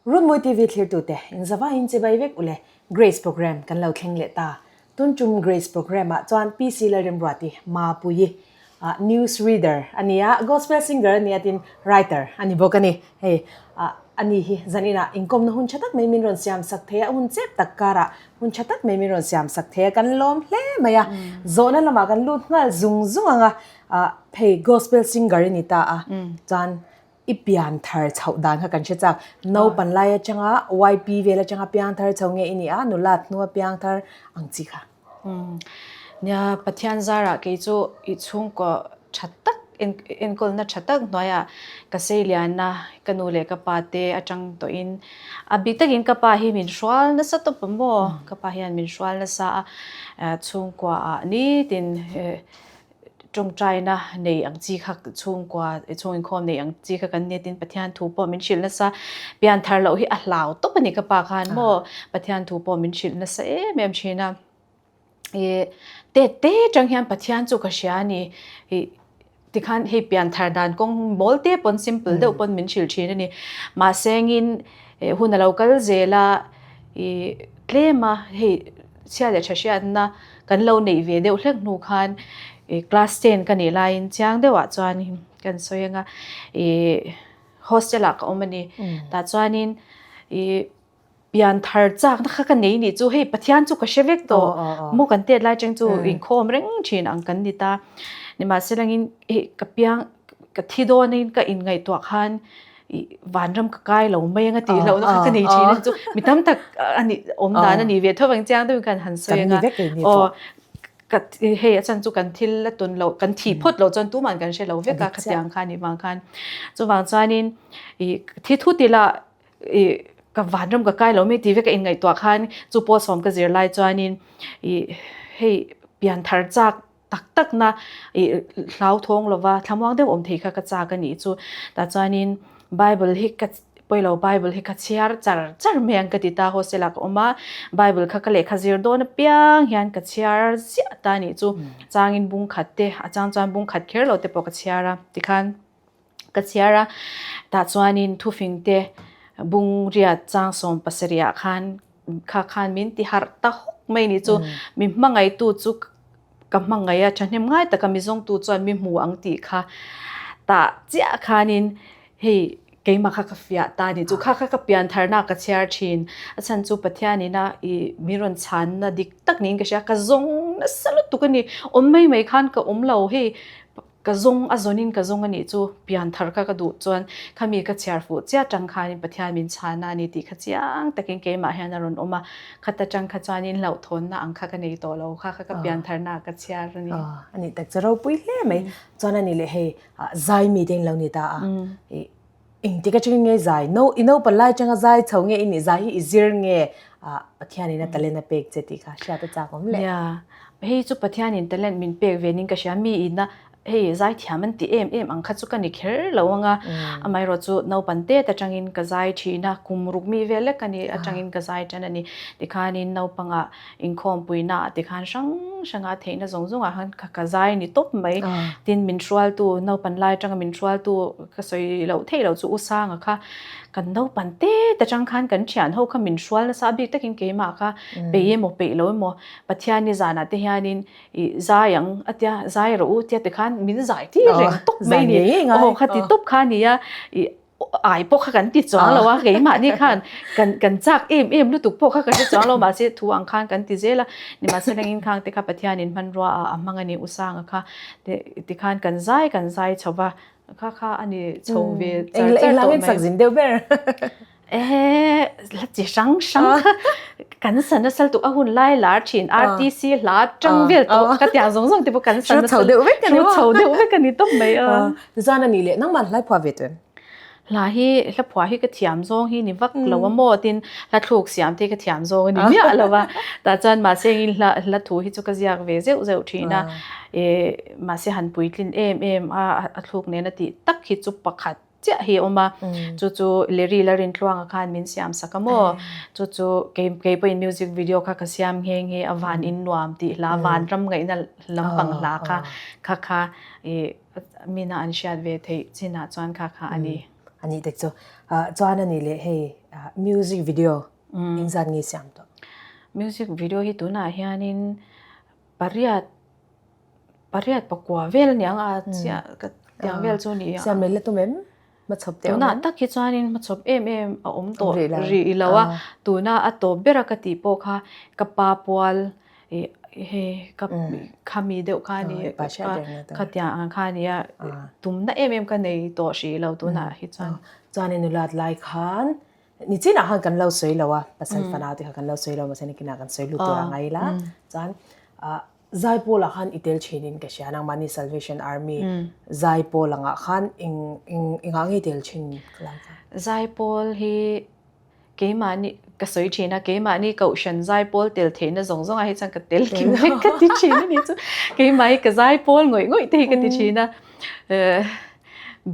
Runmawi TV thlirtute inzavaiin chibai vek ule Grace Programme kan lo thleng leh ta. Tun tum Grace Programme ah chuan PC Lalremruati Mapuii News Reader a ni a, Gospel Singer a ni a tin Writer a ni bawk a ni. Hei a ni hi zaninah inkawmna hun tha tak mai min rawn siam sak thei a, hun chep tak karah hun tha tak mai min rawn siam sak thei a, kan lawm hle mai a. Zawhna lamah kan lut nghal zung zung ang a, hei Gospel Singer i ni ta a, chuan I pian thar chhoh dan kha kan hre chak. Naupan lai atanga YP vel atanga piang thar chho nge i nih a, nulat hnua piang thar ang chi kha. Nia, Pathian zarah kei chu i chhungkaw tha tak, enkawlna tha tak hnuaiah ka seilianna ka nu leh ka pa te atang tawhin a bik takin ka pa hi min hrual nasa tawp a maw? Ka pa hian min hrual nasa a, chhungkuaah nitin Tawngtaina nei ang chi kha chhungkua chhung inkhawm nei ang chi kha kan ni tin Pathian thu pawh min hrilh nasa pian thar loh hi a hlau tawp a ni ka pa khan maw Pathian thu pawh min hrilh nasa em em thin a ih tet te atang hian Pathian chu ka hria a ni ih tikhan hei pian thar dan kawng mawl te pawn simple deuh pawn min hrilh thin a ni mahse engin hun a lo kal zel a ih tlem a hei chhia leh tha hriatna kan lo neih ve deuh hlek hnu khan ih class ten ka nih laiin chiang deuhah chuan kan sawi anga ih hostel ah ka awm a ni tah chuanin ih pian thar chakna kha ka nei nih chu hei Pathian chu ka hre vek tawh maw kan tet lai chang chu inkhawm reng thin ang kan ni ta nimahselangin hei ka piang ka thi dawnin ka inngaihtuah khan i vanram ka kai lo mai anga tih lohna kha ka nei thin a chu mi tam tak a nih awm dan a ni ve tho ang chiang deuhin khan han sawi anga aw ka hei a chhan chu kan thil la tawn loh kan thih phawt loh chuan tuman kan hre lo vek a khatiang kha nih vang khan chuvang chuanin i thi thut ila i ka vanram ka kai lo mai tih vek a inngaihtuah khan chu pawl sawm ka zir lai chuanin i hei pian thar chak tak tak na i hlauthawng lova thlamuang deuh awm thei kha ka chak a nih chu tah chuanin bible hi ka pawilo bible hi ka chhiar char char mai ang ka ti ta hostel ah ka awm a bible kha ka lehkha zir dawn apiang hian ka chhiar ziah ta a nih chu changin bung khat te a chang chuan bung khat kher lo te pawh ka chhiar a tikhan Ka chhiar a, tah chuanin thufingte bung riat chang 70 ah khan kha khan min ti harh ta hawk mai ni chu. Mi hmangaihtu chu ka hmangaih a, thahnem ngai taka mi zawngtu chuan mi hmu ang tih kha tah chiah khanin hei keimah kha ka fiah ta ni chu. Kha kha ka pian tharna ka chhiar thin. A chhan chu Pathianina i min rawn chhanna dik tak niin ka hria, ka zawng nasa lutuk a ni. Awm mai mai khan ka awm lo hei. Ka zawng a zawnin ka zawng a nih chu pian thar kha ka duh chuan khami ka chhiar fuh chiah tang khanin Pathian min chhana a ni tih kha chiang takin keimah hian a rawn awm a, khata tang kha chuanin hlauhthawnna ang kha ka nei tawh lo kha kha ka pian tharna ka chhiar a ni. A nih tak chu ropui hle mai. Chuan a nih leh hei zai mite in lo ni ta a, Engtik atangin nge zai? No, i naupan lai atanga zai chho nge i nih? Zai hi i zir nge Pathianin a talent a pek che tih kha hriat a chak awm le. Nia, hei chu Pathianin talent min pek ve nin ka hria. Mi ina hei zai thiam an ti em em ang kha chu ka ni kher lo ang a. Amaherawh chu naupan tet atangin ka zai thin a, kum ruk mi vel lek a ni atangin ka zai tan a ni. Tikhanin naupangah Inkhawmpuina ah tikhan hrang hranga theihna zawng zawngah khan ka ka zai ni tawp mai. Tin min hrualtu naupan lai atanga min hrualtu ka sawi loh theih loh chu U Sanga kha kan naupan tet atang khan kan thian ho kha min hrual nasa a bik takin keimah kha peih emaw peih lo emaw Pathian ni zanah te hianin ih zai ang a tia zai rawh u tia tikhan min zai tir reng tawp mai ni. Aw khati tawp kha a nia ih ai pawh kha kan ti chuang lo a keimahni khan kan kan chak em em lutuk pawh kha ka hre chuang lo mahse thu ang khan kan ti zel a nimahse rengin khang te kha Pathianin hmanrua ah a hmang a ni Usanga kha te tikhan kan zai kan zai chho va kha kha a ni chho ve char char tawh mai. Eng zin deuh ber. Ehe hla chi hrang hrang kha kan sa nasa lutuk a hun lai lar thin RTC hla tang vel tawh ka tiang zawng zawng te pawh kan sa nasa chho deuh vek a ni chho deuh vek a ni tawp mai a. Tichuan a nih leh nangmah hlai phuah ve tun. Hla hi hla phuah hi ka thiam zawng hi ni vak lo a maw tin hla thluk siam te hi ka thiam zawng a ni miah lo a tah chuan mahse engin hla hla thu hi chu ka ziak ve zeuh zeuh thin a eh mahse han puitlin em em a a thluk nena tih tak hi chu pakhat chiah hi a awm a, chu chu Larry la Rintluanga khan min siam sak a maw, chu chu kei kei pawhin music video kha ka siam nghe nghe a van in nuam tih hla van ram ngaihna lampang hla kha kha kha ih mina an hriat ve theih chinah chuan kha kha a ni. A nih tek chu. Chuan a nih leh hei. Music video engzat nge siam tawh? Music video hi tunah hianin pariat pariat pakua vel aniang a chiah ka tiang vel chu a ni a. Siam mai la tum em? Hmachhawp te a awm em? Tunah tak hi chuanin hmachhawp em em a awm tawh rih lo a, tuna a tawp bera ka tih pawh kha ka pa pual ih hei ka khami deuh kha a ni khatiang ang kha a ni a, tumna em em ka nei tawh hrih lo tunah hi chuan. Chuanin nulat lai khan nichinah khan kan lo sawi lo a, pasal fanau te kha kan lo sawi lo mahse nikinah kan sawi lut tur a ngai la, chuan ah Zaipawl ah khan i tel thin in ka hria nangmahni Salvation Army Zaipawl angah khan eng eng engah nge i tel thin ka lai kha? Zaipawl hi keimahni ka sawi thin a, keimahni kohhran Zaipawl tel theihna zawng zawng ah hi chuan ka tel kim vek ka ti thin a ni chu. Keimah hi ka Zaipawl ngawih ngawih te hi ka ti thin a.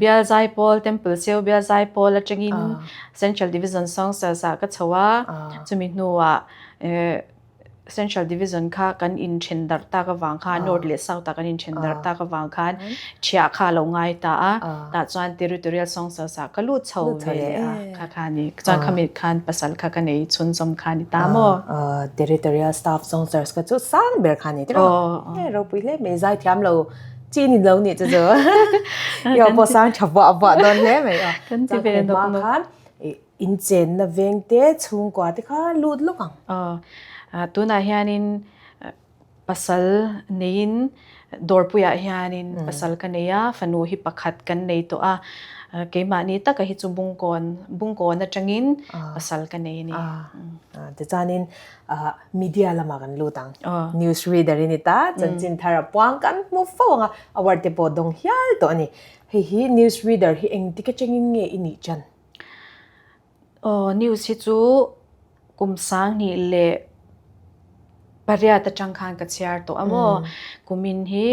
Bial Zaipawl, Temple Seu Bial Zaipawl atangin Central Division Songsters ah ka chho a, chumi hnuah Central Division kha kan inthen darh tak avang khan North leh South ah kan inthen darh tak avang khan thiah kha a lo ngai ta a, tah chuan Territorial Songsters ah ka lut chho ve leh a, kha kha a ni. Chuan khami khan pasal kha ka nei chhunzawm kha a ni ta maw? Territorial Staff Songsters kha chu sang ber kha a ni tiraw? Aw. Ropui hle mai, zaithiam lo chi ni lo nih chu chu. I aw pawh sang tha vuah vuah dawn hle mai. Kan ti ve nawk nawk. Inchenna veng te chhungkua te kha lut lawk ang. Aw, tunah hianin pasal neiin dawrpuiah hianin pasal ka nei a, fanu hi pakhat kan nei tawh a, keimahni taka hi chu Bungkawn, Bungkawn atangin pasal ka nei a ni. Tichuanin media lamah kan lut ang. News reader i ni ta, chanchin thar a puang kan hmu fo ang a, award te pawh dawng hial tawh a ni. Hei hi news reader hi engtik atangin nge i nih chan? Aw news hi chu kum 20 leh pariat atang khan ka chhiar tawh a maw kumin hi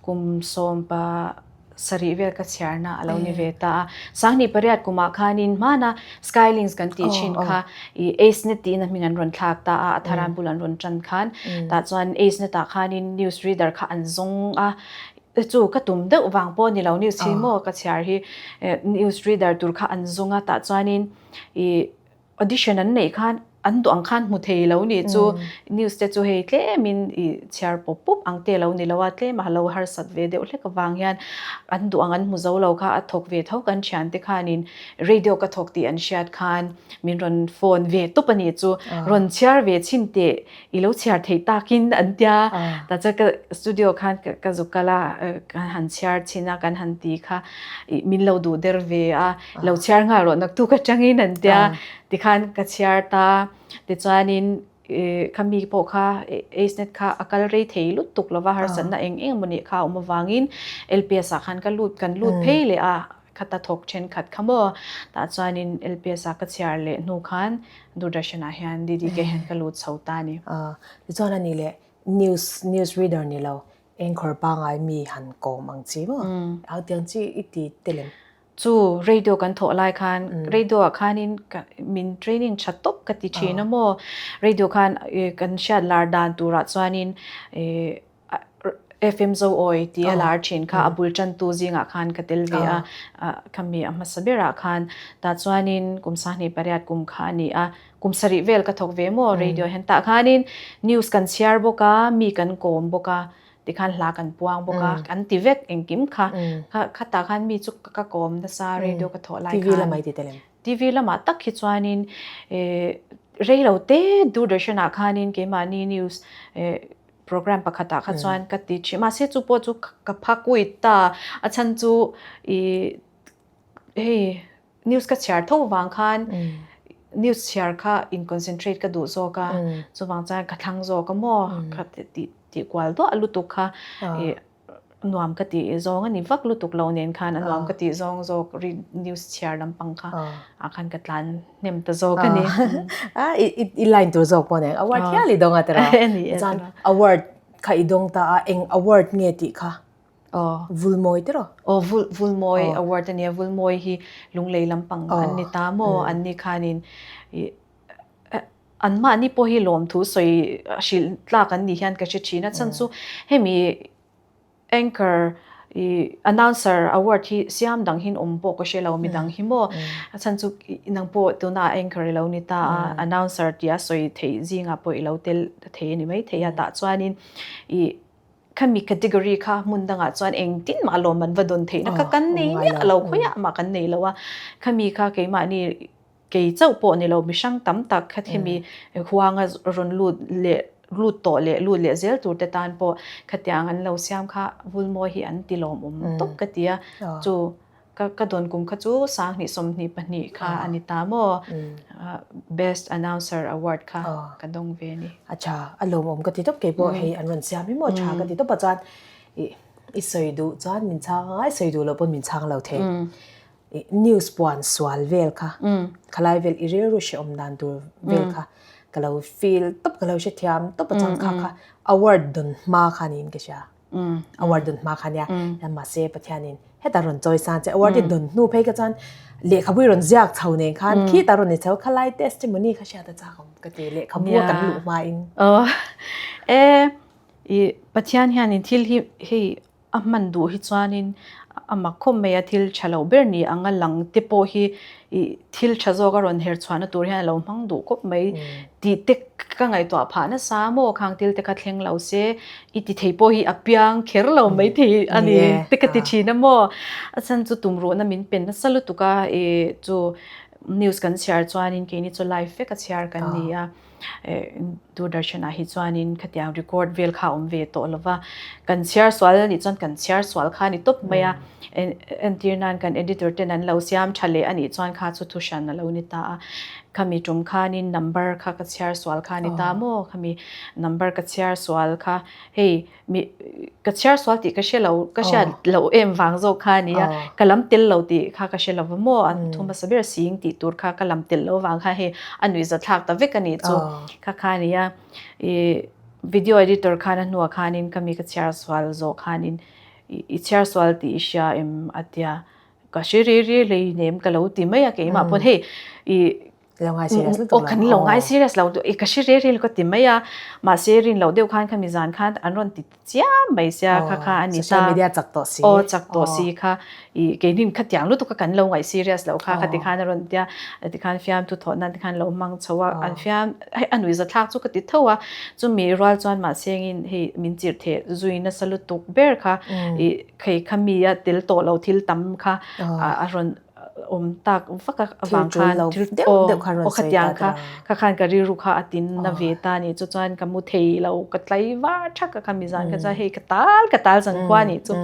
kum 17 vel ka chhiarna a lo ni ve ta a 28 kumah khanin hmana skylinks kan tih thin kha ih acenet tiin a hming an rawn thlak ta a a tharan bul an rawn tan khan tah chuan acenet ah khanin news reader kha an zawng a Chu ka tum deuh vang pawh ni lo news hi maw ka chhiar hi news reader tur kha an zung a tah chuanin ih audition an neih khan an duh ang khan hmu thei lo nih chu news te chu hei tlemin ih chhiar pawp pawp ang te lo ni lo a tlem a lo harsat ve deuh hlek avang hian an duh ang an hmu zo lo kha a thawk ve tho kan thian te khanin radio ka thawk tih an hriat khan min rawn phone ve tawp a nih chu rawn chhiar ve chhin teh I lo chhiar theih takin an tia. Tah chuan ka studio khan ka zuk kal a, kan han chhiar chhin a, kan han ti kha ih min lo duh der ve a, lo chhiar nghal rawh naktuk atangin an tia. Tikhan ka chhiar ta, tichuanin ih khami pawh kha Acenet kha a kal rei thei lutuk lova harsatna eng eng emaw nih kha a awm avangin LPS ah khan ka lut kan lut phei leh a. Khata thawk thenkhat kha maw? Tah chuanin LPS-a ka chhiar leh hnu khan Doordarshan-ah hian DDK hian ka lut chho ta a ni. Tichuan a ni leh news news reader ni lo engkhawr pangai mi han kawm ang chi maw? Au tiang chi i ti tel em? Chu radio kan thawh lai khan radio-ah khanin min training tha tawp ka ti thin a maw? Radio khan kan hriat lar dan turah chuanin FM Zoawi tih a lar thin kha a bul tantu zingah khan ka tel ve a, khami a hmasa berah khan tah chuanin kum 28 kum kha a ni a, kum sarih vel ka thawk ve maw radio hian tah khanin news kan chhiar bawk a, mi kan kawm bawk a, tikhan hla kan puang bawk a, kan ti vek engkim kha, khatah khan mi chu ka kawm nasa radio ka thawh lai khan. TV lamah i ti tel em? TV lamah tak hi chuanin rei lo te Doordarshan ah khanin keimahni news Program pakhatah kha chuan ka ti thin. Mahse chu pawh chu ka pha kuit ta. A chhan chu i hei news ka chhiar tho vang khan news chhiar kha in concentrate ka duh zawk a. Chuvang chuan ka thlang zawk a maw ka ti tih kual duah lutuk kha i nuam ka tih zawng a ni vak lutuk lo nen khan a nuam ka tih zawng zawk news chhiar lampang kha ah khan ka tlan hnem ta zawk a ni. A i line tur zawk pawh nen award hial i dawng a tiraw? Chuan award kha i dawng ta a eng award nge tih kha Vulmawi tiraw? Aw Vulmawi award a nia Vulmawi hi Lunglei lampang an ni ta maw an ni khanin i Anmahni pawh hi lawmthu sawi hrilh tlak an nih hian ka hre thin a, chhan chu hemi anchor I announcer award hi siam dang hin awm pawh ka hre lo midang hi maw a chhan chu nang pawh tuna anchor i lo ni ta a announcer tia sawi theih zingah pawh i lo tel thei a ni mai thei a tah chuanin i khami category kha hmun dangah chuan engtin mah lawm an va dawn theihna kha kan nei miah lo khawiah mah kan nei lo a khami kha keimahni Kei chauh pawh ni lo, mihrang tam tak kha hemi huanga rawn lut leh lut tawh leh lut leh zel tur te tan pawh khatiang an lo siam kha Vulmawi hi an ti lawmawm tawp ka ti a. Chu ka ka dawn kum kha chu 20 22 kha a ni ta maw? Best Announcer Award kha ka dawng ve a ni. A tha, a lawmawm ka ti tawp kei pawh hei an rawn siam hi maw tha ka ti tawp a chuan i sawi duh chuan min chhang a, i sawi duh loh pawn min chhang lo thei. News puan sual vel kha khalai vel i rilru hrehawm dan tur vel kha ka lo feel tawp ka lo hrethiam tawp a chang kha kha award dawn hma kha niin ka hria award dawn hma kha nia mahse Pathianin heta rawn chawi san che award i dawn hnu phei kha chuan lehkhabu i rawn ziak chho nen khan khita rawn ni chho khalai testimony kha hriat a chak awm ka ti lehkhabu a kan luh hma in. E i Pathian hianin thil hi hei A hman duh hi chuanin a mak khawp mai a, thil tha lo ber ni anga lang te pawh hi ih thil tha zawk a rawn her chhuahna tur hian a lo hmang duh khawp mai tih te ka ngaihtuah phah nasa maw khang thil te kha thleng lo se i ti thei pawh hi a piang kher lo mai thei a ni te ka ti thin a maw. A chhan chu tumruhna min pe nasa lutuk a ih chu news kan chhiar chuanin keini chu live vek a chhiar kan ni a. Doordarshan ah hi chuanin khatiang record vel kha a awm ve tawh lova, kan chhiar sual a nih chuan kan chhiar sual kha a ni tawp mai a, entir nan kan editor ten an lo siam tha leh a nih chuan kha chu thu hran a lo ni ta a, khami tum khanin number kha ka chhiar sual kha a ni ta maw, khami number ka chhiar sual kha hei Mi ka chhiar sual tih ka hre lo, ka hriat loh em vang zawk kha a ni a, ka lam tel lo tih kha ka hre lo va maw, an thu hmasa ber sing tih tur kha ka lam tel lo vang kha hei a nuihza thlak ta vek a nih chu kha kha a ni a. Ih video editor khan a hnuah khanin ka mi ka chhiar sual zawh khanin i chhiar sual tih i hria em a tia, ka hre ri ri hlei nem ka lo ti mai a keimah pawn hei ih Lo ngai serious lutuk lo. Kan lo ngai serious lo i ka hre re re ka ti mai a mahse rin loh deuh khan khami zan khan an rawn ti chiam mai sia kha kha a ni ta. Social media chak tawh si. Aw chak tawh si kha i keinin khatiang lutuk a kan lo ngaih serious loh kha khati khan a rawn tia tikhan fiamthu thawh nan tikhan lo hmang chho a an fiam hei a nuihza thlak chu ka ti tho a chumi rual chuan mahse engin hei min chirh theh zui nasa lutuk ber kha i hei khami a tel tawh lo thil tam kha a rawn awm tak vak a avang khan thil deuh deuh khan rawn sawi ta kha kha khan ka rilru kha a tin na ve ta ni chu chuan ka mu thei lo ka tlai var thak a kha mi zan kha chuan hei ka tal ka tal zan khua ni chu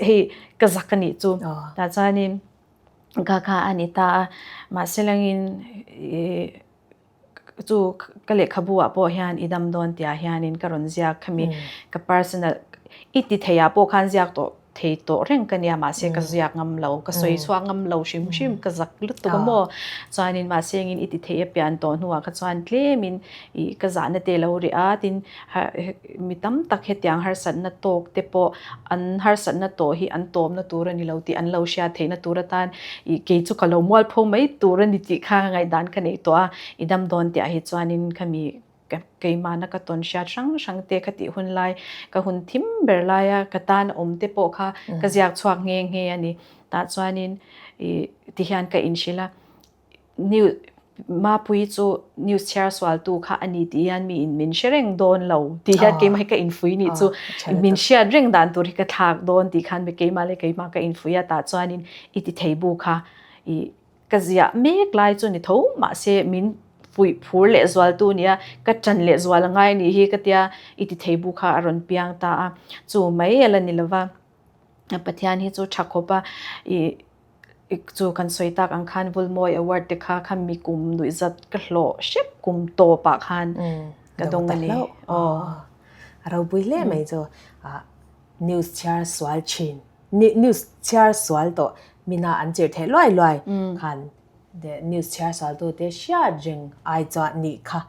hei ka zak a nih chu tah chuanin kha kha a ni ta a mahse langin Chu ka lehkhabu ah pawh hian i dam dawn tih ah hianin ka rawn ziak khami ka personal i ti thei ah pawh khan ziak tawh thei tawh reng ka nia mahse ka ziak ngam lo ka sawi chhuak ngam lo hrim hrim ka zak lutuk a maw chuanin mahse engin i ti thei a pian tawh hnuah kha chuan tlemin ih ka zahna te lo rih a tin Mi tam tak hetiang harsatna tawk te pawh an harsatna tawh hi an tawpna tur a ni lo tih an lo hriat theihna tur atan ih kei chu ka lo mualpho mai tur a ni tih kha ngaihdan ka neih tawh a, i dam dawn tih ah hi chuanin khami keimahna ka tawn hriat hrang hrang te kha tih hun lai ka hun thim ber laia ka tan awm te pawh kha ka ziak chhuak nghe nghe a ni. Tah chuanin ih tihian ka inhrilh a. New Mapuii chu news chhiar sualtu kha a ni tih hian mi in min hre reng dawn lo tih hian keimah hi ka infui nih chu min hriat reng dan tur hi ka thlak dawn tih khan keimah leh keimah ka infui a tah chuanin i ti thei bu kha i ka ziah mek lai chu ni tho mahse min fuih phur leh zualtu nia ka ṭan leh zual a ngai nih hi ka tia i ti thei bu kha a rawn piang ta a chu mai a la ni lova Pathian hi chu tha khawp a i Chu kan sawi tak ang khan Vulmawi Award te kha kha mi kum nuihzat ka hlawh hrep kum tawpah khan ka dawng a ni. Aw. A ropui hle mai chu news chhiar sual thin news chhiar sual tawh mina an chirh theih luai luai khan news chhiar sual tu te hriat reng ai chuan nih kha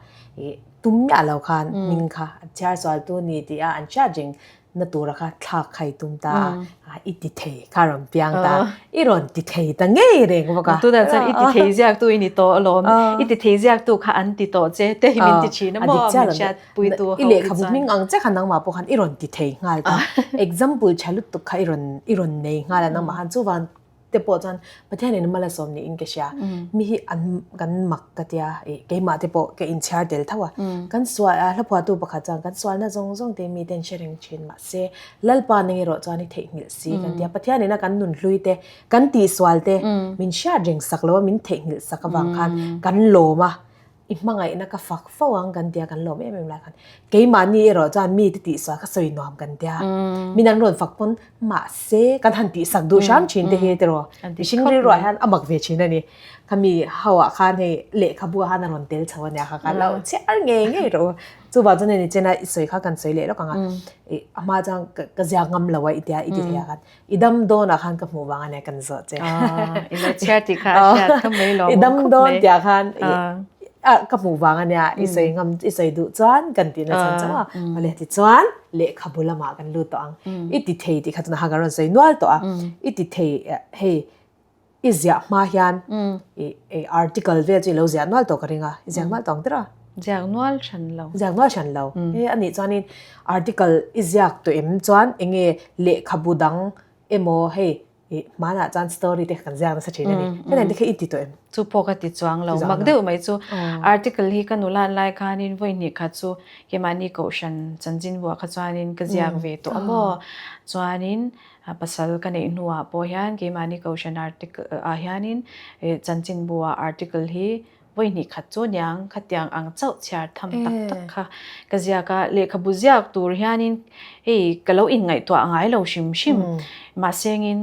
tum miah lo khan hming kha chhiar sual tu ni tih a an hriat reng. na tura kha thlak kha i tum ta a, i ti thei kha a rawn piang ta a, i rawn ti thei ta ngei reng bawk a. Tunah chuan i ti thei ziak tu i ni tawh alawm, i ti thei ziak tu kha an ti tawh che te hi min ti thin a maw, min hriat pui tu ho hi chuan. I lehkhabu hming ang che kha nangmah pawh khan i rawn ti thei nghal ta, example tha lutuk kha i rawn i rawn nei nghal a nangmah khan chuvang te pawh chuan Pathian in mal a sawm niin ka hria. Mi hi an kan mak ka tia ih keimah te pawh ka inchhiar tel tho a. Kan sual a hlaphuahtu pakhat chuan kan sualna zawng zawng te mi ten hre reng thin mahse Lalpa nang erawh chuan i theihnghilh si kan tia. Pathian ina kan nun hlui te kan tihsual te min hriat reng sak lo a min theihnghilh sak avang khan kan lawm a. I hmangaihna ka fak fo ang kan tia kan lawm em em lai khan keimahni erawh chuan mi te tihsual kha sawi nuam kan tia min an rawn fak pawn mahse kan han tihsak duh hram thin te hi tiraw mihring rilruah hian a mak ve thin a ni khami ho ah khan hei lehkhabu ah khan a rawn tel chho a nia kha kha lo chhiar ngei ngei rawh u chuvang chuan hei chena i sawi kha kan sawi leh lawk ang a ih a hma chuan ka ziak ngam lo a i tia i ti thei ah khan I dam dawn ah khan ka hmuh vang a nia kan zawh che. I lo chhiar tih kha a hriat ka mai lawm I dam dawn tiah khan ka hmuh vang a nia i sawi ngam i sawi duh chuan kan tih na chhan chauh a. Awle tichuan lehkhabu lamah kan lut tawh ang. I ti thei tih kha tunah khan kan rawn sawi nual tawh a. I ti thei hei I ziah hma hian i article vel chu i lo ziah nual tawh ka ring a, i ziak nual tawh ang tir a? Ziak nual hran lo. Ziak nual hran lo. He a nih chuanin article i ziak tawh em chuan eng nge lehkhabu dang emaw hei i hmanah chuan story te kha kan ziak nasa thin a ni. Hetiang te kha i ti tawh em? Chu pawh ka ti chuang lo. Mak deuh mai chu article hi ka nulan lai khanin vawi hnih khat chu keimahni kohhran chanchin buah kha chuanin ka ziak ve tawh a maw? Chuanin Pasal ka neih hnuah pawh hian keimahni Kohhran article ah hianin chanchinbu ah article hi vawi hnih khat chu niang khatiang ang chauh chhiar tham tak tak kha ka ziak a, lehkhabu ziak tur hianin hei ka lo inngaihtuah ngai lo hrim hrim mahsengin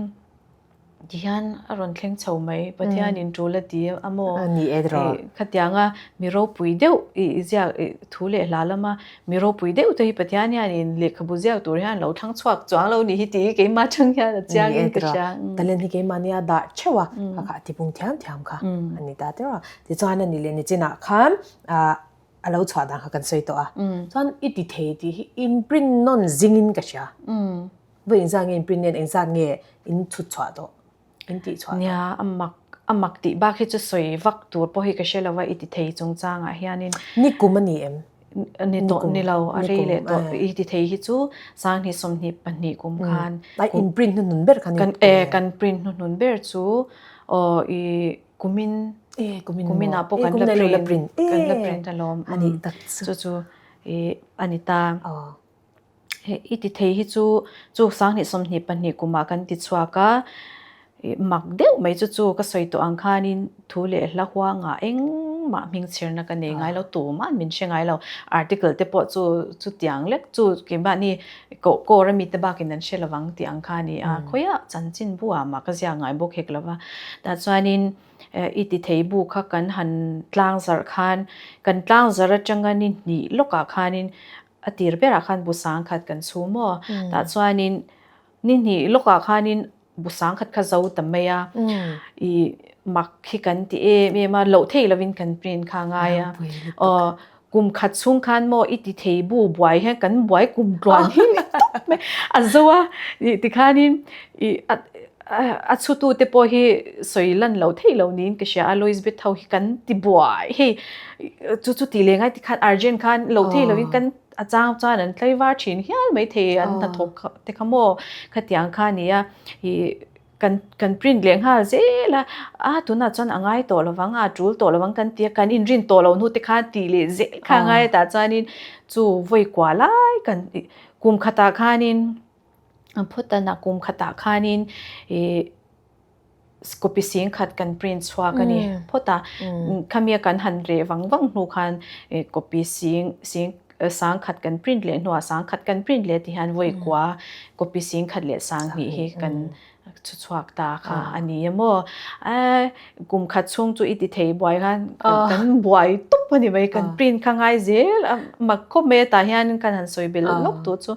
tihian a rawn thleng chho mai Pathianin tul a ti a maw khatianga mi ropui deuh i ziak thu leh hla lama Mi ropui deuh te hi Pathian hianin lehkhabu ziak tur hian lo thlang chhuak chuang lo ni hi tih hi keimah atang hian a chiang in ka hria. Talent hi keimah nia dah theuh a, kha kha a tipung thiam thiam kha a ni ta teuh a. Tichuan a ni leh nichinah khan a lo chhuah dan kha kan sawi tawh a. Chuan i ti thei tih hi in print nawn zingin ka hria. Vawi engzat nge in print nen engzat nge in chhut chhuah tawh? In tih chhuah Nia, a mak, a mak tih bak hi chu sawi vak tur pawh hi ka hre lo va, i ti thei chungchangah hianin. Ni kum a ni em? Ni tawh, ni lo, a rei leh tawh. I ti thei hi chu sanghnih 22 kum khan. Ai, in print hnuhnun ber kha ni? Kan, e, kan print hnuhnun ber chu, aw, i kumin, e, kumin kuminah pawh kan la print, kan la print alawm. A nih tak chu. Chu chu, i, a ni ta. Hei i ti thei hi chu chu 20 22 kumah kan ti chhuak a, ih mak deuh mai chu chu ka sawi tawh ang khanin thu leh hla huangah engmah hming chhirna ka nei ngai lo, tumah min hre ngai lo. Article te pawh chu chutiang lek chu keimahni koh kawr ami te bakin an hre lovang tih ang kha a ni a, khawiah chanchin buah mah ka ziak ngai bawk hek lova. Tah chuanin i ti thei bu kha kan han tlang zarh khan kan tlang zarh atanga ni hnih lawkah khanin A tir berah khan bu sangkhat kan chhu maw? Tah chuanin ni hnih lawkah khanin bu sangkhat kha zo ta mai a. I mak hi kan ti em em a, loh theih lovin kan print kha a ngai a. Aw, kum khat chhung khan maw i ti thei bu buai hian kan buai kum tluan hi ni tawp mai. A zo a, tikhanin i a a chhutute pawh hi sawi lan lo theih lo niin ka hria a, Loisbeth ho hi kan ti buai hei chu chu tih leh ngai tikhan urgent khan lo theih lovin kan a chang chuan an tlaivar thin hial mai thei an hnathawk te kha maw khatiang kha a ni a ih kan kan print leh nghal zel a a tunah chuan a ngai tawh lovang a tul tawh lovang kan ti a kan inrin tawh loh hnu te khan tih leh zel kha a ngai a tah chuanin chu vawi kua lai kan kum khatah khanin. A phawt a kum khatah khanin ih copy sing khat kan print chhuak a ni phawt a. Khami a kan han reh vang vang hnu khan copy sing sing sang khat kan print leh hnuah sang khat kan print leh ti hian vawi kua copy sing khat leh sang hnih hi kan chhu chhuak ta kha a ni a maw. Kum khat chhung chu i ti thei buai khan kan buai tawp a ni mai kan print kha ngai zel a mak khawp mai a tah hian kan han sawi belh lawk tawh chu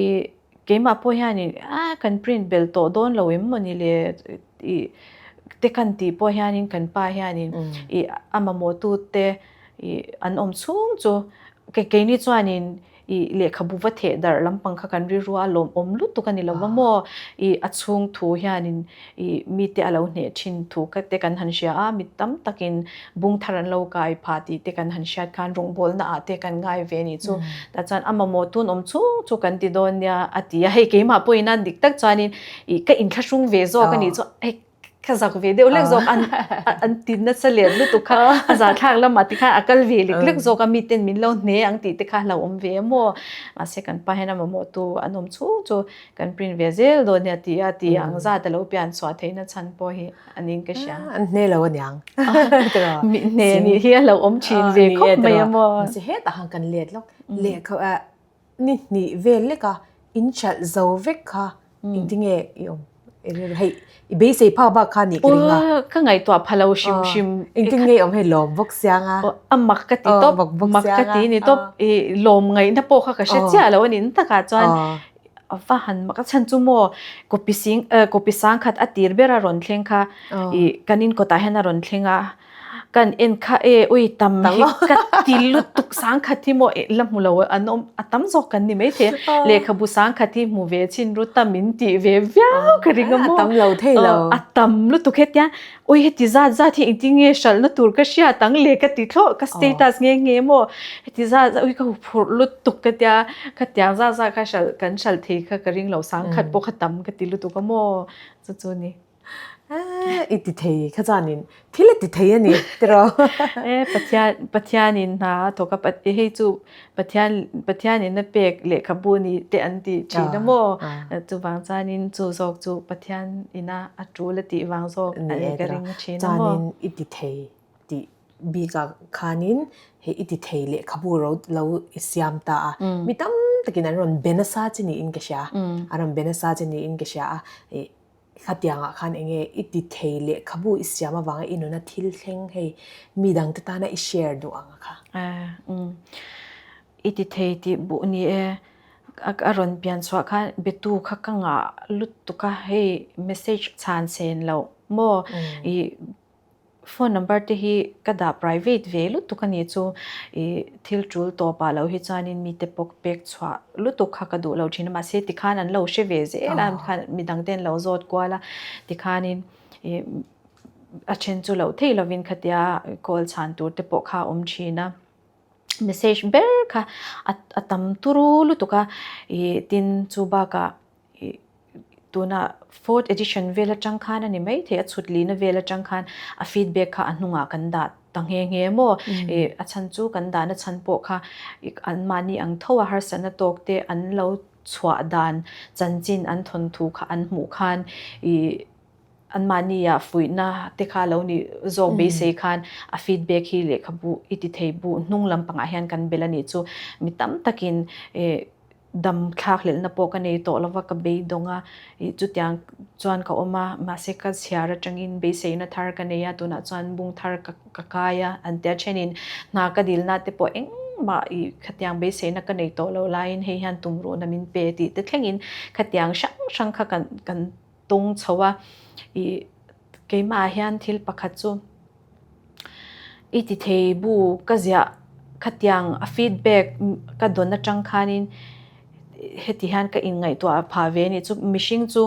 ih keimah pawh hianin a kan print belh tawh dawn lo em mawni le ih te kan tih pawh hianin kan pa hianin ih a mamawh tu te ih an awm chhung chu keini chuanin. I lehkhabu va theh darh lampang kha kan rilru a lawmawm lutuk a ni lo va maw? I a chhung thu hianin i mite a lo hneh thin thu kha te kan han hria a, mi tam takin bung thar an lo kai phah tih te kan han hriat khan rawngbawlna ah te kan ngai ve nih chu. Tah chuan a mamawh tun awm chhung chu kan ti dawn nia a ti a, hei keimah pawhin a dik tak chuanin i ka inthlahrung ve zawk a nih chu hei ka zak ve deuh lek zawk an an ti nasa let lutuk kha a zahthlak lamah ti khan a kal ve lek lek zawk a miten min lo hne ang tih te kha a hlauhawm ve a maw mahse kan pa hian a mamawh tu an awm chhung chu kan print ve zel dawn nia ti a ti ang zat a lo pian chhuah theihna chhan pawh hi a ning ka hria. An hne lo aniang. Mi hne nih hi a hlauhawm thin ve khawp mai a maw. Mahse hetah khan kan let lawk lehkha Ni hnih vel lek a, in hralh zo vek kha engtinge i awm? Hei, i beisei phak bak kha nih ka ring a. Aw, ka ngaihtuah pha lo hrim hrim. Engtinge i awm hei lawm bawk siang a. A mak ka ti tawp, mak ka ti ni tawp. I lawm ngaihna pawh kha ka hre chiah lo a ni. Takah chuan a va han mak a chhan chu maw copy sing copy sangkhat a tir ber a rawn thleng kha i kan in kawtah hian a rawn thleng a. Kan en kha e ui tam hi ka ti lutuk sangkhat hi maw la hmu lo an awm a tam zawk kan ni maithei a lehkhabu sangkhat hi hmu ve chin ru tam in tih ve viau ka ring a maw a tam lo thei lo a tam lutuk hetia ui heti zat zat hi engtin nge hralhna tur ka hriat ang le ka ti thlawh ka status nge nge maw heti zat zat ui ka huphurh lutuk ka tia khatiang zat zat kha hralh kan hralh thei kha ka ring lo sangkhat pawh kha tam ka ti lutuk a maw chu chu ni. I ti thei kha chuanin thil a ti thei a ni tiraw. E Pathian Pathianin hna a thawk a hei chu Pathian Pathianin a pek lehkhabu ni te an ti thin a maw chuvang chuanin chu zawk chu Pathian ina a tul a tih vang zawk a ni ka ring thin a maw. Chuanin i ti thei tih bikah khanin hei i ti thei lehkhabu ro lo i siam ta a mi tam takin an rawn be nasa chi niin ka hria an rawn be nasa chi niin ka hria a Khatiangah khan enge i ti thei lehkhabu i siam avanga i nuna thil thleng hei mi dangte tana i share duh ang a kha. Umm i ti thei tih buh ni e a rawn pian chhuah khan betu kha ka ngah lutuk a hei message chhan sen loh maw i Phone number te hi ka dah private ve lutuk a ni chu i thil tul tawp ah lo hi chuanin mite pawh pek chhuah lutuk kha ka duh lo thin a mahse tikhan an lo hre ve zel a khan midang te an lo zawt kual a tikhanin i a then chu loh theih lovin khatia call chhan tur te pawh kha a awm thin a message ber kha a tam turu lutuk a i tin chu bakah i Tuna fourth edition vel atang khan a ni maithei a chhut lina vel atang khan a feedback kha a hnungah kan dah ta nghe nghe maw ih a chhan chu kan dahna chhan pawh kha anmahni ang tho a harsatna tawk te an lo chhuah dan chanchin an thawnthu kha an hmuh khan ih anmahnia fuihna te kha lo ni zawk beisei khan a feedback hi lehkhabu i ti thei bu hnung lampangah hian kan bel a nih chu mi tam takin ih Dam thlak hlelhna pawh ka nei tawh lova ka beidawng a, ih chutiang chuan ka awm a, mahse ka chhiar atangin beiseina thar ka nei a, tunah chuan bung thar ka ka kai a an tia thenin hna ka dilna te pawh engmah ih khatiang beiseina ka nei tawh lo laiin hei hian tumruhna min pe tih te thlengin khatiang hrang hrang kha kan kan tawng chho a, ih keimah ah hian thil pakhat chu. I ti thei bu ka ziah khatiang a feedback ka dawn atang khanin heti hian ka inngaihtuah phah ve a ni chu mihring chu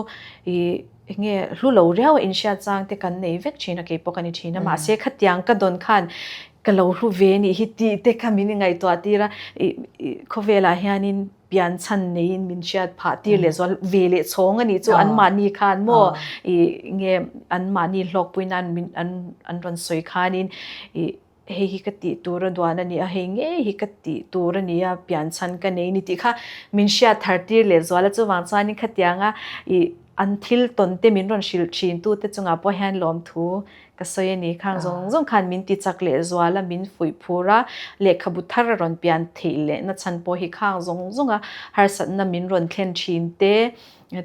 ih enge hlu lo riau a inhriat chang te kan nei vek thin a keipawh ka ni thin a mahse khatiang ka dawn khan ka lo hlu ve a nih hi tih te kha min inngaihtuah tir a ih ih khawvelah hianin pian chhan neiin min hriat phah tir leh zual ve leh chhawng a nih chu anmahni khan maw ih nge anmahni hlawkpui nan min an an rawn sawi khanin ih hei hi ka tih tur a duan a ni a hei ngei hi ka tih tur a ni a pian chhan ka nei a ni tih kha min hriat thar tir leh zual a chuvang chuanin khatianga ih an thil tawn te min rawn hrilh thin tu te chungah pawh hian lawmthu Ka sawi a ni, khang zawng zawng khan min ti chak leh zual a, min fuih phur a, lehkhabu thar a rawn pian theih leh na chhan pawh hi khang zawng zawng a harsatna min rawn thlen thin te,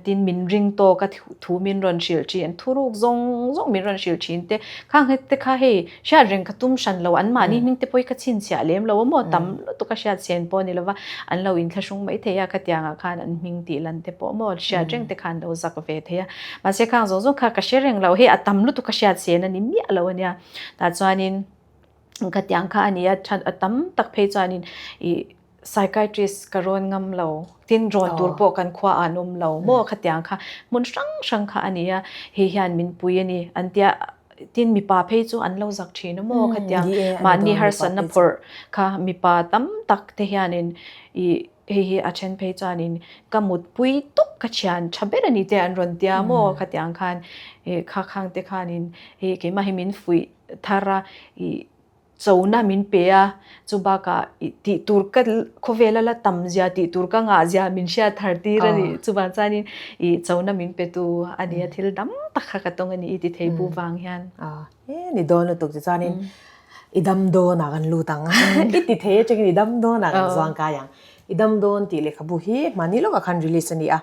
tin min ring tawk a thu min rawn hrilh thin, thuruk zawng zawng min rawn hrilh thin te, khang te kha hei hriat reng ka tum hran lo, anmahni hming te pawh hi ka chhinchhiah lem lo a maw, tam lutuk a hriat chhen pawh a ni lova, an lo inthlahrung maithei a, khatiangah khan an hming tih lan te pawh maw hriat reng te khan lo zak ve thei a. Mahse khang zawng zawng kha ka hre reng lo, hei a tam lutuk ka hriat sen a ni miah lo a nia. Tah chuanin khatiang kha a ni a, a tam tak phei chuanin ih. Psychiatrist ka rawn ngam lo, tin rawn tur pawh kan khua ah an awm lo maw khatiang kha hmun hrang hrang kha a ni a, hei hian min pui a ni an tia, tin mipa phei chu an lo zak thin a maw khatiang mahni harsatna phawrh kha mipa tam tak te hianin ih hei hi a then phei chuanin ka mutpui tawp ka thian tha ber a ni te an rawn tia maw khatiang khan ih kha khang te khanin hei keimah hi min fuih thar a ih. Chona min pe a, chu bakah i tih tur ka khawvela la tam zia tih tur ka ngah zia min hriat thar tir a ni. Chuvang chuanin i chona min pe tu a ni a, thil dam tak kha ka tawng a ni i ti thei bu vang hian. E ni dawn lutuk chu chuanin i dam dawn ah kan lut ang i ti thei atangin i dam dawn ah kan zuang kai ang. I dam dawn tih lehkhabu hi mahni lawkah khan release a ni a,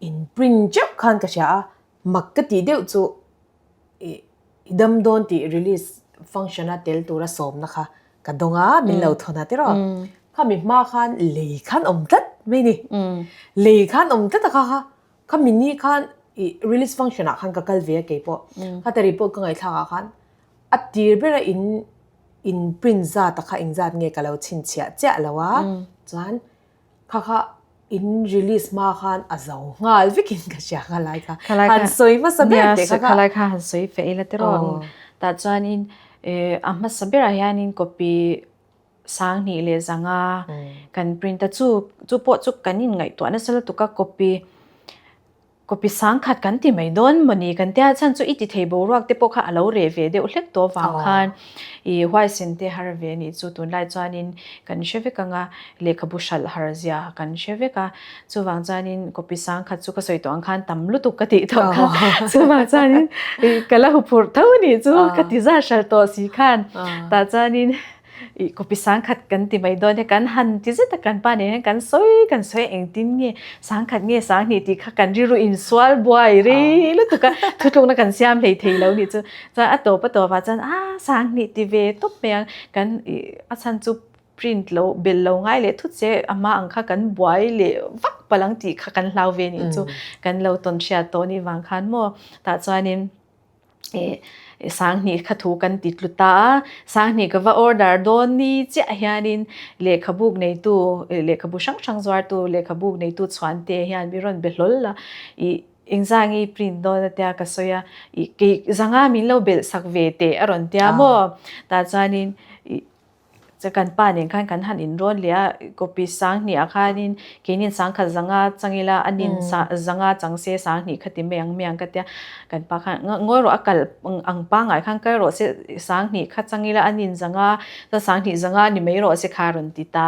in print teuh khan ka hria a, mak ka tih deuh chu I i dam dawn tih release function a tel tura sawmna kha ka dawng a, min lo thawn a tiraw. Khami hma khan lei khan awm tlat mai ni. Lei khan awm tlat a kha kha. Khami ni khan i release function ah khan ka kal ve a keipawh. Khata report ka ngaihthlak ah khan a tir bera in in print zat a kha engzat nge ka lo chhinchhiah chiah lo a. Chuan Kha kha in release hma khan a zo nghal vekin ka hria kha lai kha. Han sawi hmasa ber teh kha kha. Kha lai kha han sawi feh ila tiraw. Tah chuanin a hmasa berah hianin copy sanghnih leh zanga kan print a chu chu pawh chu kan inngaihtuah nasa lutuk a copy Copy sangkhat kan ti mai dawn mawni kan tia chhan chu i ti thei boruak te pawh kha a lo reh ve deuh hlek tawh vang khan i huaisen te har ve anih chu tunlai chuanin kan hre vek ang a lehkhabu hralh har zia kan hre vek a chuvang chuanin copy sangkhat chu ka sawi tawh ang khan tam lutuk ka tih tawh kha chuvang chuanin ka la huphurh tho anih chu ka ti zat hralh tawh si khan tah chuanin Ih copy sangkhat kan ti mai dawn e, kan han ti zet a kan pa nen hian kan sawi kan sawi a engtin nge sangkhat nge sanghnih tih kha kan rilru insual buai rei lutuk a, thutlukna kan siam hlei thei lo nih chu. Chuan a tawp a tawp ah chuan a sanghnih ti ve tawp mai ang kan ih a chhan chu print lo belh lo ngai leh thut se a hma ang kha kan buai leh vak palh ang tih kha kan hlau ve nih chu kan lo tawn hriat tawh nih vang khan maw tah chuanin Sanghnih kha thu kan ti tlu ta a, Sanghnih ka va order dawn ni chiah hianin lehkhabuk neitu, lehkhabu hrang hrang zuartu lehkhabuk neitu chhuante hian mi rawn be hlawl a, ih engzangi print dawn a tia ka sawi a, ih kei zanga min lo belh sak ve teh a rawn tia maw? Tah chuanin ih Che kan pa nen khan kan han inrawn leh a, copy sanghnih ah khanin keinin sangkhat zanga chang ila a nin zanga chang se sanghnih kha ti mai ang mai ang ka tia, kan pa khan ngawi rawh a kal ang pangngai khan kal rawh se sanghnih kha chang ila a nin zanga chuan sanghnih zanga ni mai rawh se kha a rawn ti ta,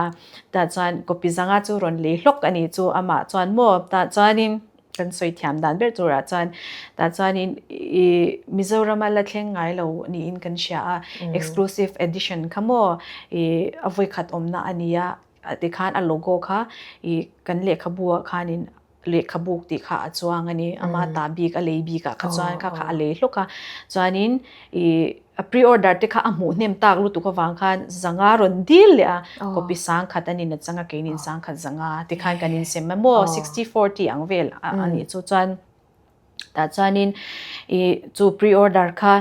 tah chuan copy zanga chu rawn lei hlawk a nih chu amah chuan maw tah chuanin. Kan sawi thiam dan ber turah chuan tah chuanin i Mizorama la thleng ngai lo niin kan hria a, exclusive edition kha maw i a vawikhat awmna a ni a, tikhan a logo kha i kan lehkhabu ah khanin lehkhabuk tih kha a chuang a ni, ama ta bik a lei bikah kha chuan kha kha a lei hlawk a, chuanin i A pre-order te kha a hmuh hnem tak lutuk avang khan zanga rawn dil leh a, copy sangkhat an in a chang a, keinin sangkhat zanga tikhan kan insem a maw, 60-40 ang vel a nih chu chuan tah chuanin ih chu pre-order kha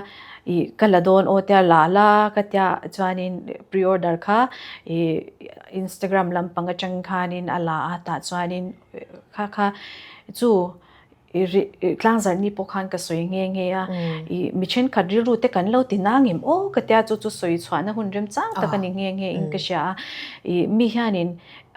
ih ka la dawn aw tia la la ka tia chuanin pre-order kha ih Instagram lampang atang khanin a la a tah chuanin kha kha chu. Tlangzarh ni pawh khan ka sawi nghe nghe a, i mi thenkhat rilru te kan lo ti nang em aw ka tia chu chu sawi chhuahna hun remchang tak a ni nghe nghe in ka hria a, i mi hianin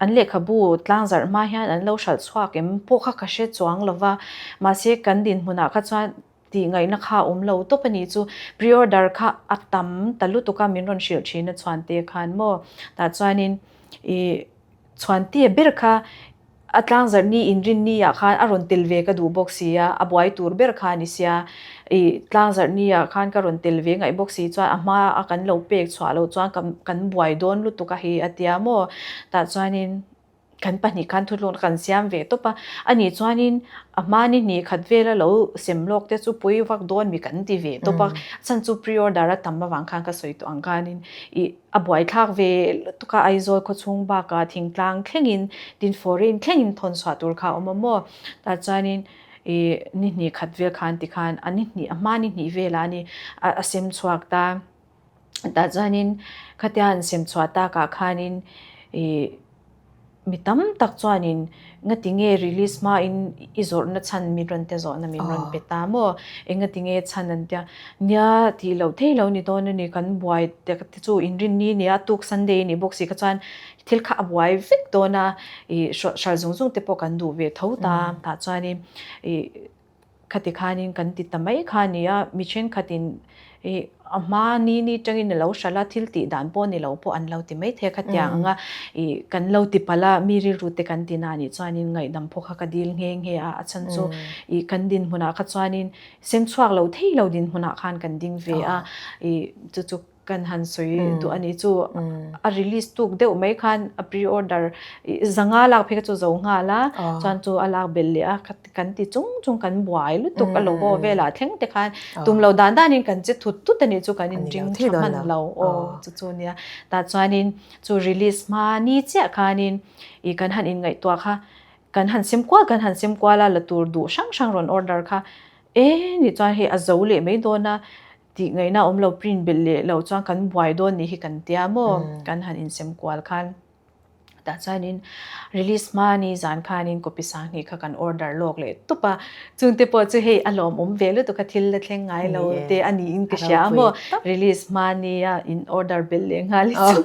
an lehkhabu tlangzarh hma hian an lo hralh chhuak em pawh kha ka hre chuang lo va, mahse kan dinhmunah kha chuan tih ngaihna kha a awm lo tawp a ni chu pre-order kha a tam ta lutuk a min rawn hrilh thin a chhuante khan maw tah chuanin i chhuantia ber kha A tlangzarh ni inrin ni ah khan a rawn tel ve ka duh bawk si a, a buai tur ber kha a ni sia. Ih tlangzarh ni ah khan ka rawn tel ve ngaih bawk si chuan a hma a kan lo pek chhuah loh chuan kan kan buai dawn lutuk a hi a tia maw. Tah chuanin kan pahnih khan thutlukna kan siam ve tawp a, ani chuanin a hma ni hnih khat vela lo sem lawk te chu pui vak dawn mi kan ti ve tawp a, chhan chu pre-order a tam avang khan ka sawi tawh ang khanin ih A buaithlak ve lutuk a, Aizawl khawchhung bakah thingtlang thlengin, tin foreign thlengin thawn chhuah tur kha a awm a maw? Tah chuanin ih ni hnih khat vel khan tikhan a ni hnih a hma ni hnih velah a ni a sem chhuak ta. Tah chuanin khatia an sem chhuah takah khanin ih. Mi tam tak chuanin ngatinge release hmain i zawrhna chhan min rawn te zawhna min rawn pe ta maw? Engatinge chhan an tia? Nia tih loh thei lo ni dawn a ni, kan buai te chu inrinni nia tuk Sunday a nih bawk si kha chuan thil kha a buai vek dawn a, ih hral zung zung te pawh kan duh ve tho ta, tah chuanin ih Khati khanin kan ti ta mai kha a ni a, mi thenkhatin ih a hma ni ni tangin a lo hralh a, thil tih dan pawh ni lo pawh an lo ti mai thei a, khatiang anga ih kan lo ti palh a, mi rilru te kan ti na nih chuanin ngaihdam pawh kha ka dil nghe nghe a, a chhan chu ih kan dinhmunah kha chuanin sem chhuak lo thei lo dinhmunah khan kan ding ve a, ih chu chu Kan han sawi duh a ni chu a release tuk deuh mai khan a pre order zanga lak phei kha chu zo nghal a chuan chu a lak belh leh a kan ti chung chung kan buai lutuk a logo velah thleng te khan tum lo dan danin kan che thut thut a nih chu kan in ring tha hman lo aw chu chu nia tah chuanin chu release hma ni chiah khanin ih kan han inngaihtuah kha kan han sem kual kan han sem kual a la tur duh hrang hrang rawn order kha e ni chuan hei a zo leh mai dawn a. Tih ngaihna awm lo print belh leh lo chuan kan buai dawn nih hi kan tia maw kan han insem kual khan tah chuanin release hma ni zan khanin copy sanghnih kha kan order lawk leh tup a chungte pawh chu hei a lawmawm ve lutuk a thil la thleng ngai lo te a niin ka hria a maw release hma nia in order belh leh nghal hi chu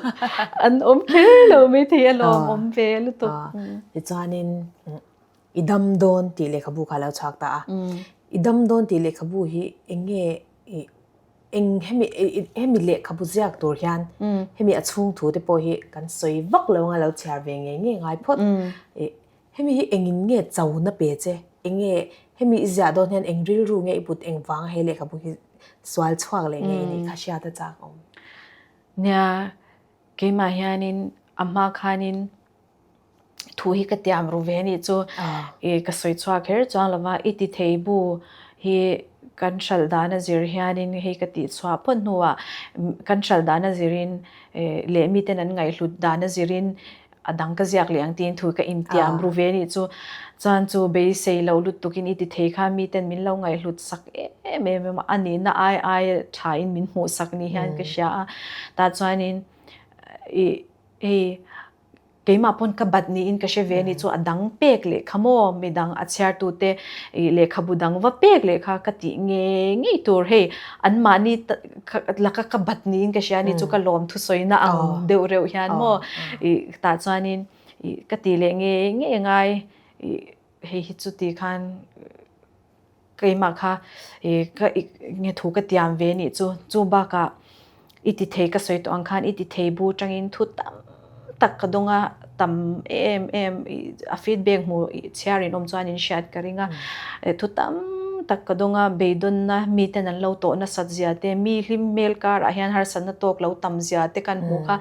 an awm kher lo maithei a lawmawm ve lutuk. Tichuanin I dam dawn tih lehkhabu kha a lo chhuak ta a. I dam dawn tih lehkhabu hi eng nge i eng hemi hemi lehkhabu ziak tur hian hemi a chhung thu te pawh hi kan sawi vak lo anga lo chhiar ve ngei ngei ngai phawt. Hemi hi engin nge chona pe che? Eng nge hemi i ziah dawn hian eng rilru nge i put eng vanga he lehkhabu hi sual chhuak leh ngei nih kha hriat a chak awm. Nia, keimah hianin a hma khanin Thu hi ka tiam ru ve anih chu i ka sawi chhuak kher chuang lova i ti thei bu hi kan hralh dan a zir hianin hei ka tih chhuah phawt hnuah kan hralh dan a zirin leh miten an ngaihhlut dan a zirin a dang ka ziak leh ang tiin thu ka intiam ru ve anih chu chuan chu beisei lo lutukin i ti thei kha miten min lo ngaihhlut sak em em a nihna ai ai thain min hmuh sak ni hian ka hria a tah chuanin i hei Keimah pawn ka bat niin ka hre ve a ni chu a dang pek leh kha maw midang a chhiartute ih lehkhabu dang va pek leh kha ka tih ngei ngei tur hei anmahni laka ka bat niin ka hria a ni chu ka lawm thusawina ang deuh reuh hian maw ih tah chuanin ih ka tih leh ngei ngei ngai ih hei hi chuti khan Keimah kha ka nge thu ka tiam ve nih chu. Chu bakah i ti thei ka sawi tawh ang khan i ti thei bu tangin thu tam tak ka dawng a, tam em em a feedback hmu chhiar in awm chuan in hriat ka ring a. Thu tam tak ka dawng a, beidawnna miten an lo tawh nasat zia te, mi hlim hmel karah hian harsatna tawk lo tam zia te kan hmuh kha.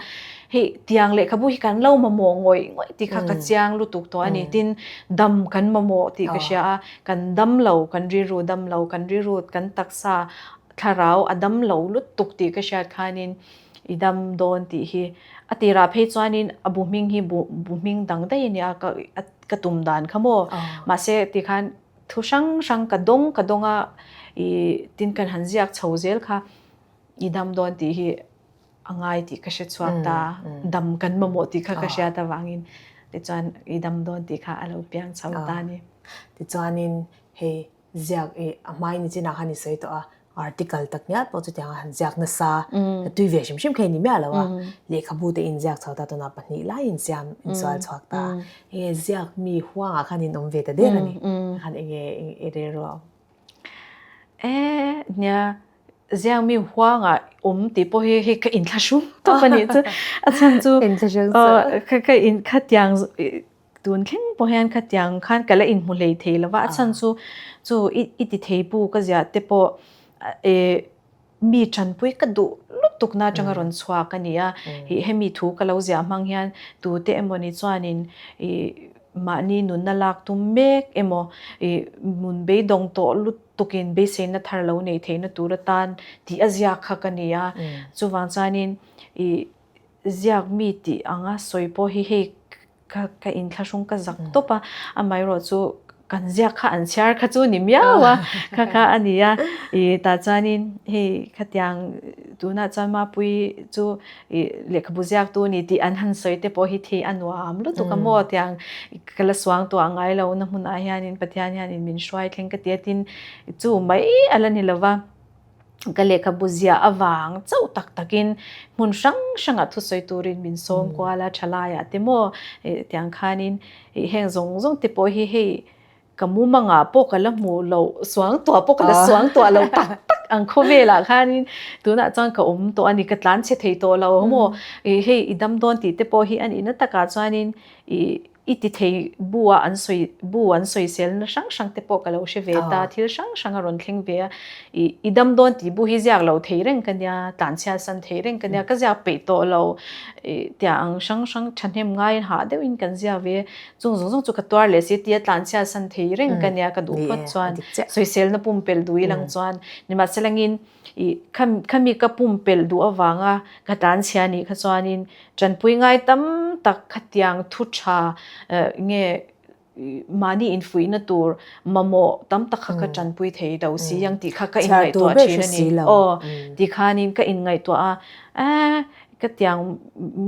Hei tiang lehkhabu hi kan lo mamawh ngawih ngawih tih kha ka chiang lutuk tawh a ni. Tin, dam kan mamawh tih ka hria a. Kan dam lo, kan rilru dam lo, kan rilru, kan taksa thlarau a dam lo lutuk tih ka hriat khanin i dam dawn tih hi a tirah phei chuanin a bu hming hi bu bu hming dang daih a nia ka ka tum dan kha maw. Mahse tikhan thu hrang hrang ka dawng ka dawng a i tin kan han ziak chho zel kha i dam dawn tih hi a ngai tih ka hre chhuak ta, dam kan mamawh tih kha ka hriat avangin tichuan i dam dawn tih kha a lo piang chho ta a ni. Tichuanin hei ziak i a hmai ni chinah khan i sawi tawh a, article tak ngial pawh chutianga han ziak nasa tui ve hrim hrim kha i ni miah lo a, lehkhabu te in ziak chho ta tunah pahnih lai in siam in sual chhuak ta, enge ziak mi huangah khan in awm ve ta der a ni, khan enge i rilru a awm? E nia Ziang mi huangah awm tih pawh hi hei ka inthlahrung tawp a nih chu. A chhan chu ka ka in khatiang tun thleng pawh hian khatiang khan ka la inhmu hlei thei lo va. A chhan chu chu i i ti thei bu ka ziah te pawh eh mi tanpui ka duh lutuk na atanga rawn chhuak a ni a. Ih hemi thu ka lo ziah hmang hian tute emawni chuanin ih mahni nunna lak tum mek emaw ih mun beidawng tawh lut tukin beiseina thar lo nei theihna tur atan tih a ziak kha ka ni a. Chuvang chuanin ih ziak mi tih anga sawi pawh hi hei ka ka inthlahrung ka zak tawp a, amaherawhchu. Kan ziak kha an chhiar kha chu ni miau a, kha kha a ni a. I tah chuanin hei khatiang tunah chuan Mapui chu i lehkhabu ziaktu a ni tih an han sawi te pawh hi thei a nuam lutuk a maw tiang ka la suang tuah ngai lo na hmunah hianin Pathian hianin min hruai thleng ka ti a tin chu mai a la ni lo va. Ka lehkhabu ziah avang chauh tak takin hmun hrang hrangah thusawi turin min sawm kual a, thalaiah te maw tiang khanin heng zawng zawng te pawh hi hei ka mumangah pawh ka la hmuh loh suang tuah pawh ka la suang tuah lo tak tak ang khawvelah khanin tunah chuan ka awm tawh a ni, ka tlan chhe thei tawh lo maw hei i dam dawn tih te pawh hi a nihna takah chuanin ih I ti thei bu a an sawi bu an sawiselna hrang hrang te pawh ka lo hre ve ta, thil hrang hrang a rawn thleng ve a, i i dam dawn tih bu hi ziak lo thei reng ka nia, tlanchhiat san thei reng ka nia, ka ziak peih tawh lo i tia ang hrang hrang thahnem ngaiin hah deuhin kan ziak ve a, chung zawng zawng chu ka tuar leh si tia tlanchhiat san thei reng ka nia ka duh phawt chuan sawiselna pumpelh duh ilang chuan nimahselangin i khami ka pumpelh duh avanga ka tlanchhia nih kha chuanin Tanpui ngai tam tak khatiang thu tha nge mahni infuihna tur mamawh tam tak kha ka tanpui thei lo si ang tih kha ka inngaihtuah thin a ni. Aw ti khanin ka inngaihtuah a, eh ka tiang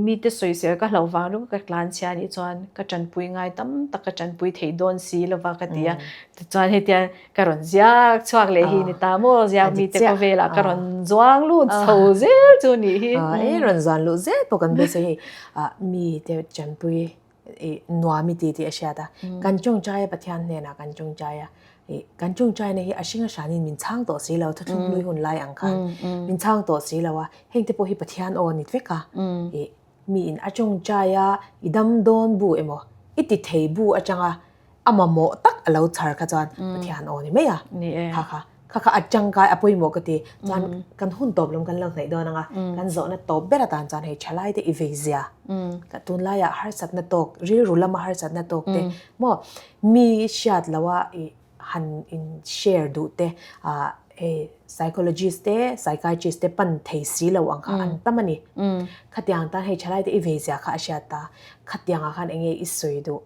mite sawisel ka hlauh vang ringawt ka tlanchhia anih chuan ka tanpui ngai tam tak ka tanpui thei dawn si lova ka ti a. Tichuan hetiang Ka rawn ziak chhuak leh hi ni ta maw? Ziak mite khawvelah ka rawn zuang lut chho zel chu nih hi. E rawn zuan luh zel pawh kan beisei hei mite chanpui nuam i ti tih a hriat a. Kan tawngtai a Pathian hnenah kan tawngtai a. Kan tawngtaina hi a hring a hranin min chhang tawh si lo, thuthlung hlui hun lai ang khan min chhang tawh si lo a. Heng te pawh hi Pathian aw a ni vek a. Miin a tawngtai a i dam dawn bu emaw i ti thei bu atanga a mamawh tak a lo chhar kha chuan Pathian aw ni mai a. Kha kha kha kha a tangkai a pawimawh ka ti. Chuan kan hun tawp lam kan lo hnaih dawn ang a, kan zawhna tawp ber atan chuan hei thalai te i vei zia. Ka tunlaiah harsatna tawk, rilru lama harsatna tawk te maw mi hriat loha i han in share duh te ah hei psychologist te psychiatrist te pan thei si lo ang kha an tam a ni. Khatiang tan hei thalai te i vei zia kha a hriat ta. Khatiangah khan eng nge i sawi duh?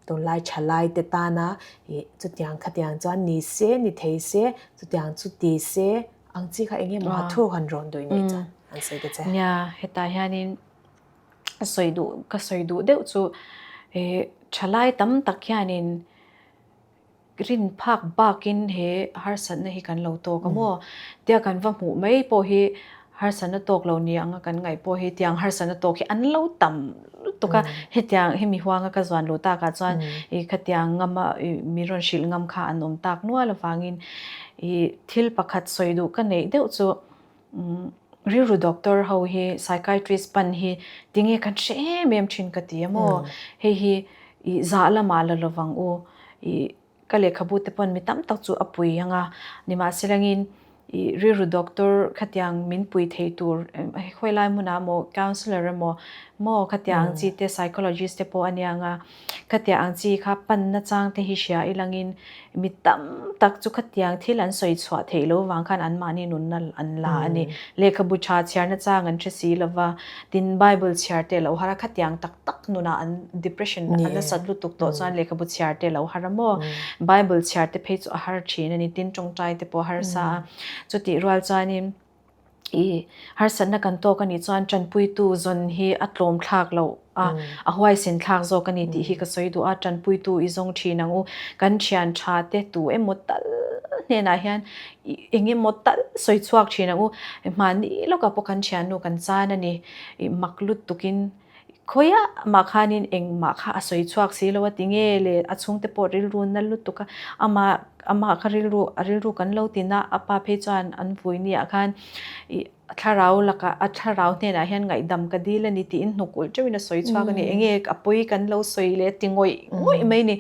Tunlai thalai te tana ih chutiang khatiang chuan ni se, ni thei se, chutiang chu ti se ang chi kha eng emaw thu han rawn duih nei chuan an sawi ta che. Nia, hetah hianin ka sawi duh ka sawi duh deuh chu ih thalai tam tak hianin Rin phak bakin he harsatna hi kan lo tawk a maw? Tia kan va hmuh mai pawh hi harsatna tawk lo ni anga kan ngaih pawh hi tiang harsatna tawk hi an lo tam lutuk a. Hetiang hemi huanga ka zuan luh takah chuan i khatiang ngama i mi rawn hrilh ngam kha an awm tak nual avangin i thil pakhat sawi duh ka neih deuh chu rilru doctor ho hi psychiatrist pan hi tinge kan hre em em thin ka ti a maw? Hei hi i zah lamah la lovang u. I ka lehkhabu te pawn mi tam tak chu a pui ang a, nimahselangin i rilru doctor khatiang min pui thei tur khawi lai hmunah maw counsellor emaw maw khatiang ang chi te psychologist te pawh a nia ang a, khatiang ang chi kha panna chang te hi hria ilangin mi tam tak chu khatiang thil an sawi chhuah theih loh vang khan anmahni nunna an la a ni. Lehkhabu tha chhiarna chang an hre si lova, tin Bible chhiar te lo har a khatiang tak tak nunah an depression a nasat lutuk tawh chuan lehkhabu chhiar te lo har a maw? Bible chhiar te phei chu a har thin a ni, tin tawngtai te pawh a harsa a. Chutih rual chuanin i harsatna kan tawk a nih chuan tanpuitu zawn hi a tlawm thlak loh a, a huaisen thlak zawk a ni tih hi ka sawi duh a, tanpuitu i zawng thin ang u. Kan thian tha te tu emaw tal hnenah hian eng emaw tal sawi chhuak thin ang u. Mahni lawkah pawh kan thiannu kan chan a ni, i mak lutukin Khawiah mah khanin engmah kha a sawi chhuak si lo a ti nge le a chhungte pawh rilru na lutuk a, amah amah kha rilru a rilru kan lo tin a, a pa phei chuan an vui ni ah khan ih a thlarau lakah a thlarau hnenah hian ngaihdam ka dil a ni tiin hnuk ulh teuhin a sawi chhuak a ni, enge a pawi kan lo sawi leh a ti ngawih ngawih mai a ni.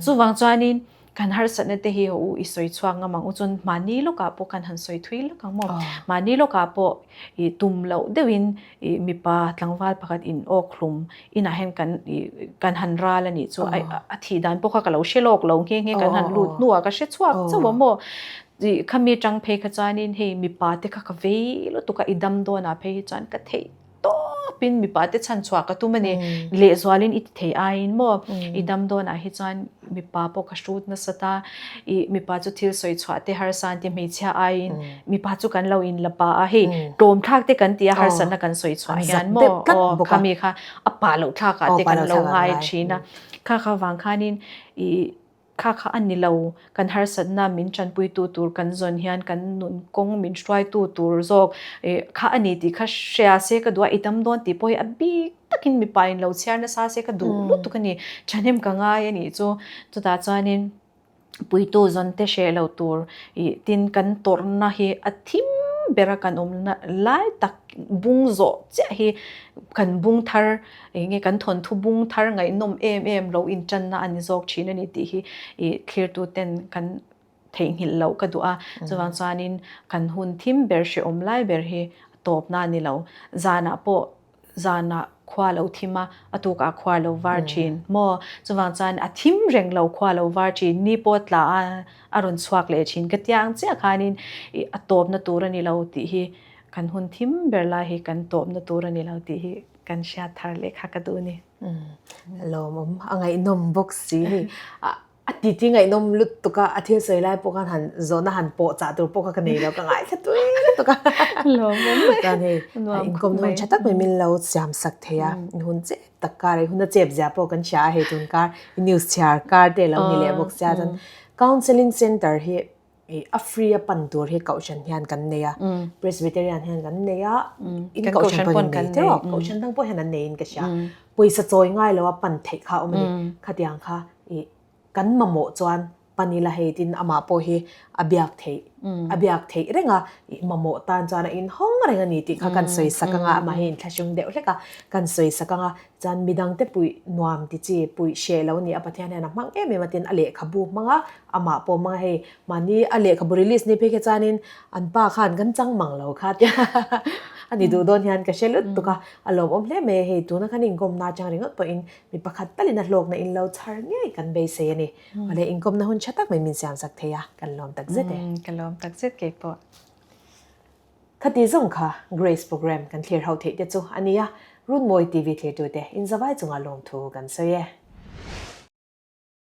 Chuvang chuanin Kan harsatna te hi u i sawi chhuak ngam ang u chuan mahni lawkah pawh kan han sawi thui lawk ang maw. Mahni lawkah pawh i tum loh deuhin i mipa tlangval pakhat in awk hlum inah hian kan i kan han ral a nih chu a thih dan pawh kha ka lo hre lawk lo nghe nghe kan han lut hnuah ka hre chhuak chauh a maw. I khami tang phei kha chuanin hei mipa te kha ka vei lutuk a i dam dawnah phei hi chuan ka theih tawp. tawpin mipa te chhan chhuah ka tum a ni. Lehzualin i ti thei aiin maw i dam dawnah hi chuan mipa pawh ka hrut nasa ta, i mipa chu thil sawi chhuah te harsa an ti hmeichhia aiin mipa chu kan lo in la pa a, hei tlawm thlak te kan ti a harsatna kan sawi chhuah hian maw aw khami kha a pa loh thlakah te kan lo ngai thin a, kha kha vang khanin i Kha kha a ni lo, kan harsatna min tanpuitu tur kan zawn hian kan nun kawng min hruaitu tur zawk kha a ni tih kha hria se ka duh a, i dam dawn tih pawh hi a bik takin mipa in lo chhiar nasa se ka duh lutuk a ni, thahnem ka ngai a nih chu. Chutah chuanin puitu zawn te hreh lo tur ih tin kan tawrhna hi a thim bera kan awmna lai tak bung zawh chiah hi kan bung thar Eng nge kan thawnthu bung thar ngaihnawm em em lo intanna a ni zawk thin a ni tih hi ih thlirtu ten kan theihnghilh loh ka duh a. Chuvang chuanin kan hun thim ber hrehawm lai ber hi a tawpna a ni lo. Zanah pawh zanah khua lo thim a, a tukah khua lo var thin maw? Chuvang chuan a thim reng lo khua lo var thin, ni pawh tla a a rawn chhuak leh thin. Ka tia ang chiah khanin ih a tawpna tur a ni lo tih hi kan hun thim ber lai hi kan tawpna tur a ni lo tih hi Kan hriat thar leh kha ka duh ni. Lawmawm a ngaihnawm bawk si hei. A titi ngaihnawm lutuk a, a thil sawi lai pawh khan han zawhna han pawh chah tur pawh kha ka nei lo, ka ngaithla tui lutuk a. Lawmawm. Chuan hei inkawmna hun tha tak mai min lo siam sak thei a, hun chep tak kar hei hun a chep zia pawh kan hria a hei tun kar news chhiar kar te lo ni leh bawk sia chuan counselling centre hi Hei a free a pan tur hi kohhran hian kan nei a, Presbyterian hian kan nei a, in kohhran pawhin an nei teuh a, kohhran dang pawh hian an neiin ka hria. Pawisa chawi ngai lo a pan theih kha a awm a ni. Khatiang kha ih kan mamawh chuan pan ila hei tin amah pawh hi a biak theih a biak theih reng a, ih mamawh tan chuan a inhawng reng a ni tih kha kan sawi sak ang a, amah hi inthlahrung deuh hlek a, kan sawi sak ang a. Chuan midangte puih nuam ti chi, puih hreh lo nia Pathian hian a hmang em em a tin a lehkhabu hmang a, amah pawh hmang a hei mahni a lehkhabu release ni phei kha chuanin an pa khan kan chang mang lo kha tia a ni duh dawn hian ka hre lut tuk a, a lawmawm hle mai a hei tuna khan inkawmna atang ringawt pawhin mi pakhat talin a hlawkna in lo chhar ngei kan beisei a ni. Awle inkawmna hun tha tak mai min siam sak thei a, kan lawm tak zet e. Ka lawm tak zet kei pawh. Khati zawng kha Grace Programme kan thlir ho theih te chu a nia, Runmawi TV thlirtute inzavai chunga lawmthu kan sawi e.